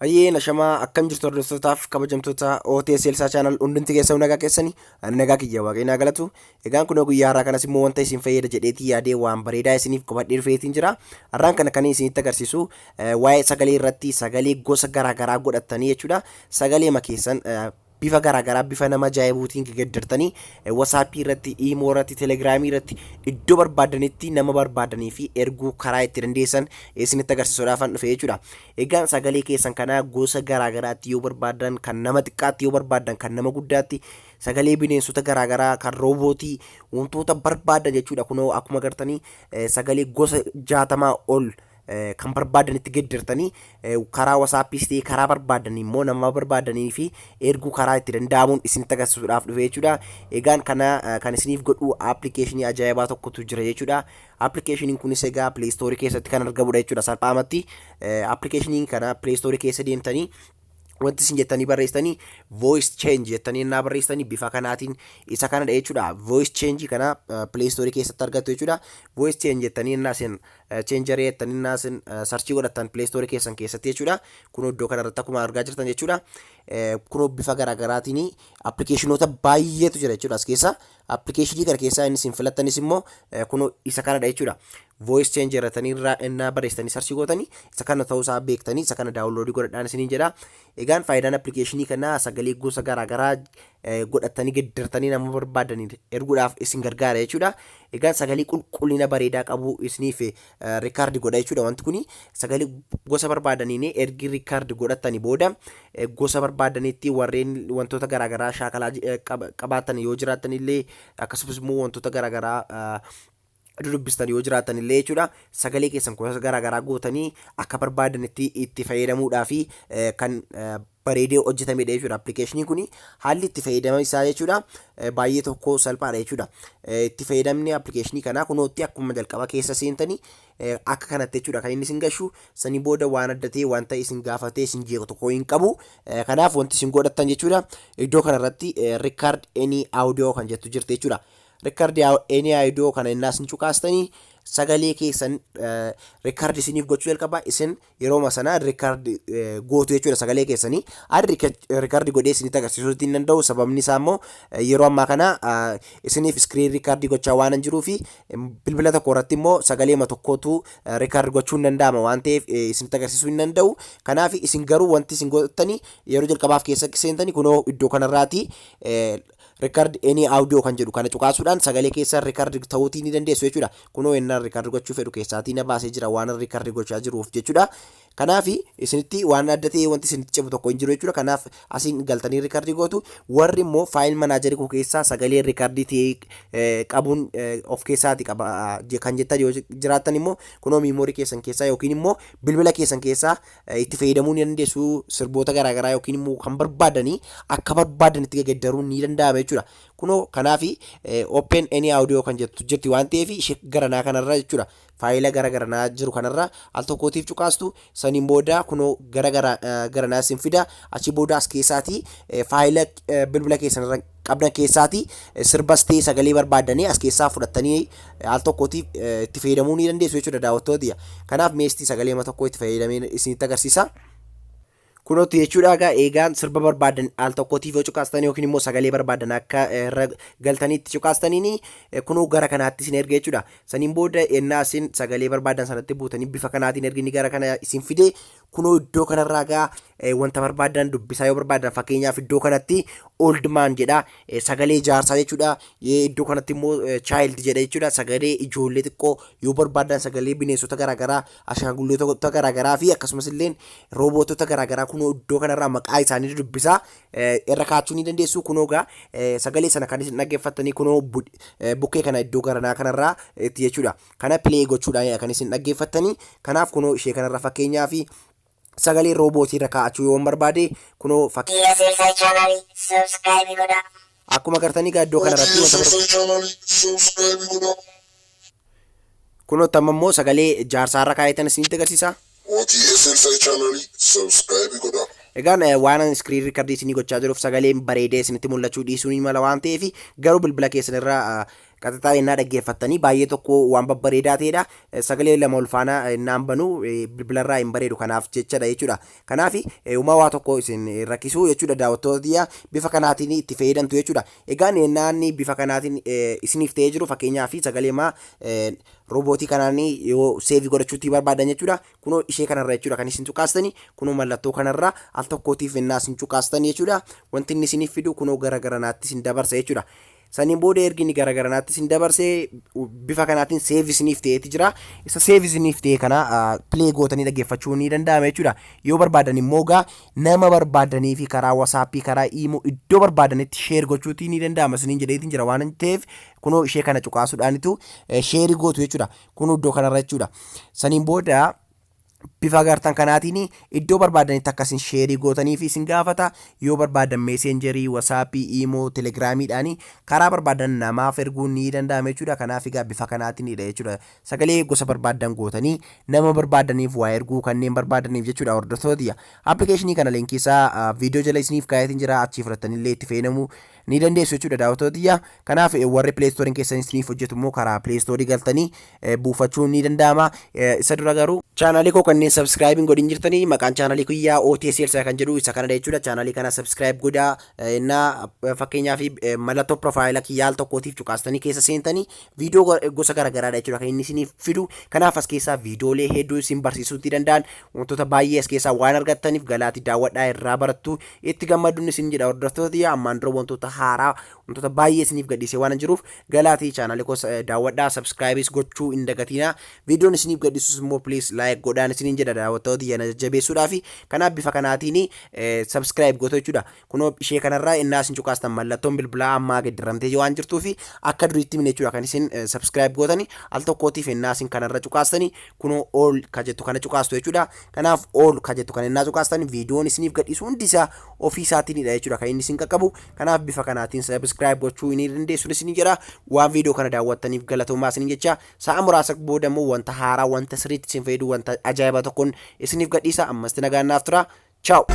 Hayyee nashamaa, akkam jirtu hordoftootaaf kabajamtoota OTS Elsaa Channel? Hundumti keessan nagaa keessani? Ani nagaa kiyya, Waaqayyo naa galatu. Egaan kunoo guyyaa har'aa kanas immoo wanta isin fayyada jedheetii yaadee waan bareedaa isiniif qabadhee dhufeetiin jira. Har'aan kana kan isinitti agarsiisu waa'ee sagalee irratti sagalee gosa garaagaraa godhattanii jechuudha. Sagalee keessan bifa garaagaraa bifa nama ajaa'ibuutiin geggeeddartanii WhatsAppii irratti, Imo irratti, Telegramii irratti, iddoo barbaadanitti nama barbaadanii fi erguu karaa itti dandeessan isinitti agarsiisuudhaafan dhufe jechuudha. Egaan sagalee keessan kanaa gosa garaagaraatti yoo barbaadan, kan nama xiqqaatti yoo barbaadan, kan nama guddaatti, sagalee bineensota garaagaraa, kan roobootii, wantoota barbaadan jechuudha. Kunoo akkuma agartanii sagalee gosa 60 ol kan barbaadanitti geddartanii karaa WhatsAppiis ta'e karaa barbaadan immoo nama barbaadanii fi erguu karaa itti danda'amuun isinitti agarsiisuudhaaf dhufe jechuudha. Egaan kana kan isiniif godhu appilikeeshinii ajaa'ibaa tokkotu jira jechuudha. Appilikeeshiniin kunis egaa Play Store keessatti kan argamudha jechuudha. Salphaamatti appilikeeshinii kana Play Store keessa deemtanii wanti isin jettanii barreessitanii "voice change" jettanii innaa barreessitanii bifa kanaatiin isa kanadha jechuudha. Voice change kana Play Store keessatti argattu jechuudha. "Voice change" jettanii innaa isin "changer" jettanii innaa isin search godhattan Play Store keessan keessatti jechuudha. Kun iddoo kanarratti akkuma argaa jirtan jechuudha. Kun bifa garaagaraatiin appilikeeshinoota baay'eetu jira jechuudha as keessa. Appilikeeshinii kana keessaa inni isin filattanis immoo kun isa kanadha jechuudha. "Voice change" jettanii irraa innaa barreessitanii search gootanii isa kana ta'uusaa beektanii isa kana download godhadhaan isiniin jedha. Egaan faayidaan appilikeeshinii kanaa sagalee gosa garaagaraa godhatanii geddartanii nama barbaadanii erguudhaaf isin gargaara jechuudha. Egaan sagalee qulqullina bareedaa qabu isiniif record godha jechuudha. Wanti kuni sagalee gosa barbaadaniin ergi record godhatanii booda gosa barbaadanitti warreen wantoota garaagaraa shaakalaa qabaatan yoo jiraatan illee, akkasumas immoo wantoota garaagaraa dubbistan yoo jiraatan illee jechuudha, sagalee keessan gosa garaagaraa gootanii akka barbaadanitti itti fayyadamuudhaa fi kan bareedee hojjetamedha jechuudha. Appilikeeshiniin kun haalli itti fayyadama isaa jechuudha baay'ee tokko salphaadha jechuudha. Itti fayyadamni appilikeeshinii kanaa kunootti akkuma jalqaba keessa seentanii akka kanatti jechuudha kan inni isin gashu. Sanii booda waan adda ta'e wanta isin gaafatee isin jeequ tokko hin qabu. Kanaaf wanti isin godhattan jechuudha, iddoo kanarratti "record any audio" kan jettu jirti jechuudha. "Record any audio" kana innaa isin cuqaastanii sagalee keessan record isiniif gochuu jalqaba. Isin yerooma sana record gootu jechuudha sagalee keessanii. Ani record godhee isinitti agarsiisuu hin danda'u, sababni isaa immoo yeroo ammaa kana isiniif screen record gochaa waan hin jiruu fi bilbila tokko irratti immoo sagaleema tokkotu record gochuu hin danda'ama waan ta'eef isinitti agarsiisuu hin danda'u. Kanaaf isin garuu wanti isin godhattanii yeroo jalqabaaf keessa seentanii kunoo iddoo kanarraati "record any audio" kan jedhu kana cuqaasuudhaan sagalee keessan record ta'uutii ni dandeessu jechuudha. Kunoo innaan record gochuu fedhu keessaatii na baasee jira waan record gochaa jiruuf jechuudha. Kanaaf isinitti waan adda ta'e wanti isinitti cimu tokko hin jiru jechuudha. Kanaaf asiin galtanii record gootu. Warri immoo file manager koo keessaa sagalee record ta'ee qabuun of keessaati qaba kan jettan yoo jiraattan immoo kunoo memory keessan keessaa yookiin immoo bilbila keessan keessaa itti fayyadamuu ni dandeessu. Sirboota garaagaraa yookiin immoo kan barbaadanii akka barbaadanitti geeddaruun ni danda'ama jechuudha. Kunoo kanaaf "open any audio" kan jettu jirti waan ta'eef ishee garanaa kanarra jechuudha. Faayila gara garanaa jiru kanarra al tokkootiif cuqaastu. Saniin booda kunoo gara garanaa isin fida. Achi booda as keessaatii faayila bilbila keessan qabdan keessaatii sirbas ta'e sagalee barbaadanii as keessaa fudhattanii al tokkootiif itti fayyadamuu ni dandeessu jechuudha, daawwattoota. Kanaaf meestii sagalee tokko itti fayyadamee isinitti agarsiisa. Kunootti jechuudha. Egaa eegaan sirba barbaadan al tokkootiif yoo cuqaastan yookiin immoo sagalee barbaadan akka irra galtanii itti cuqaastaniin kunoo gara kanaatti isin erga jechuudha. Saniin booda ennaa isin sagalee barbaadan sanatti buutanii bifa kanaatiin ergi inni gara kana isin fide, kunoo iddoo kanarraa gaa wanta barbaadan dubbisaa yoo barbaadan, fakkeenyaaf iddoo kanatti "old man" jedha, sagalee jaarsaa jechuudha. Iddoo kanatti immoo "child" jedha jechuudha, sagalee ijoollee xiqqoo yoo barbaadan, sagalee bineensota garaagaraa, ashaangulloota garaagaraa fi akkasumas illee roobootota garaagaraa kunoo iddoo kanarraa maqaa isaanii dubbisaa irra kaachuu ni dandeessu. Kunoo gaa sagalee sana kan isin dhaggeeffattanii kunoo bukkee kana iddoo garanaa kanarraa itti jechuudha. Kana play gochuudhaan kan isin dhaggeeffattanii. Kanaaf kunoo ishee kanarra fakkeenyaa fi sagalee roobootii irra kaa'achuu yoo barbaade kunoo OTS channel subscribe godhaa. Akkuma agartanii gaa iddoo kanarratti wanta OTS channel subscribe godhaa. Kunoo tamma immoo sagalee jaarsaa irra kaa'etan isinitti agarsiisa. OTS channel subscribe godhaa. Egaan waan ani screen record isinii gochaa jiruuf sagaleen bareedee isinitti mul'achuu dhiisuu ni mala waan ta'eef, garuu bilbila keessan irraa Qaxaxaa ennaa dhaggeeffattanii baay'ee tokko waan babbareedaa ta'edha. Sagalee lama ol faana ennaan banu bilbilarraa hin bareedu kanaaf jechadha jechuudha. Kanaaf uumaa waa tokko isin rakkisuu jechuudha daawwattoota tiyya bifa kanaatiin itti fayyadamtu jechuudha. Egaan ennaan bifa kanaatiin isiniif ta'ee jiru fakkeenyaaf sagalee maa roobootii kanaan yoo seevii godhachuutti barbaadan jechuudha. Kunoo ishee kanarra jechuudha kan isin cuqaastani kunoo mallattoo kanarra al tokkootiif ennaa isin cuqaastan jechuudha. Wanti inni isiniif fidu kunoo gara garanaatti isin dabarsa jechuudha. Saniin booda ergi inni gara garanaatti isin dabarse bifa kanaatiin save isiniif ta'eeti jira. Isa save isiniif ta'e kana play gootanii dhaggeeffachuu ni danda'ama jechuudha. Yoo barbaadan immoo gaa nama barbaadanii fi karaa WhatsApp, karaa Imo iddoo barbaadanitti share gochuutii ni danda'ama isiniin jedheetiin jira waan ta'eef kunoo ishee kana cuqaasuudhaanitu share gootu jechuudha. Kunoo iddoo kanarra jechuudha. Saniin booda bifa agartan kanaatiin iddoo barbaadanitti akka isin share gootanii fi isin gaafata. Yoo barbaadan Messenger, WhatsApp, Imo, Telegramiidhaan karaa barbaadan namaaf erguun ni danda'ama jechuudha. Kanaaf egaa bifa kanaatiinidha jechuudha. Sagalee gosa barbaadan gootanii nama barbaadaniif waa erguu kanneen barbaadaniif jechuudha hordoftoota. Appilikeeshinii kana linkii isaa viidiyoo jala isiniif kaayetiin jira achii fudhatanii itti fayyadamuu ni dandeessu jechuudha daawwattoota. Kanaaf warri Play Storeiin keessan isiniif hojjetu immoo karaa Play Store galtanii buufachuun ni danda'ama. Isa dura garuu chaanaalii koo kanneen subscribe hin godhin jirtanii maqaan chaanaalii kiyyaa OTS Elsaa kan jedhu isa kanadha jechuudha. Chaanaalii kana subscribe godhaa innaa fakkeenyaaf mallattoo profile kiyyaa al tokkootiif cuqaastanii keessa seentanii viidiyoo gosa garaagaraadha jechuudha kan inni isiniif fidu. Kanaaf as keessaa viidiyoolee hedduu isin barsiisuutti danda'an wantoota baay'ee as keessaa waan argattaniif galaati daawwadhaa irraa barattu itti gammaduun isin jedha hordoftoota. Ammaan dura wantoota haaraa wantoota baay'ee isiniif gadhiisee waan jiruuf galaatii chaanaalii koo daawwadhaa subscribeis gochuu hin dagatinaa. Viidiyoon isiniif gadhiisus immoo please like godhaan isiniin jedha daawwattoota yana jajjabeessuudhaafi. Kanaaf bifa kanaatiin subscribe gootu jechuudha. Kunoo ishee kanarraa innaa isin cuqaastan mallattoon bilbilaa ammaa gaddiramtee waan jirtuufi akka duriitti mine jechuudha kan isin subscribe gootani al tokkootiif innaa isin kanarra cuqaastani kunoo all ka jettu kana cuqaastu jechuudha. Kanaaf all ka jettu kana innaa cuqaastan viidiyoon isiniif gadhiisu hundi isaa ofii isaatiinidha jechuudha kan inni isin qaqqabu. Kanaaf bifa kanaatiin subscribe gochuu ni dandeessu isin jedha. Waan viidiyoo kana daawwattaniif galatoomaa isin jecha sa'a muraasa booda immoo wanta haaraa wanta sirriitti isin fayyadu wanta ajaa'iba tokkoon isiniif gadhiisa ammasti nagaan naaf tura. Ciao.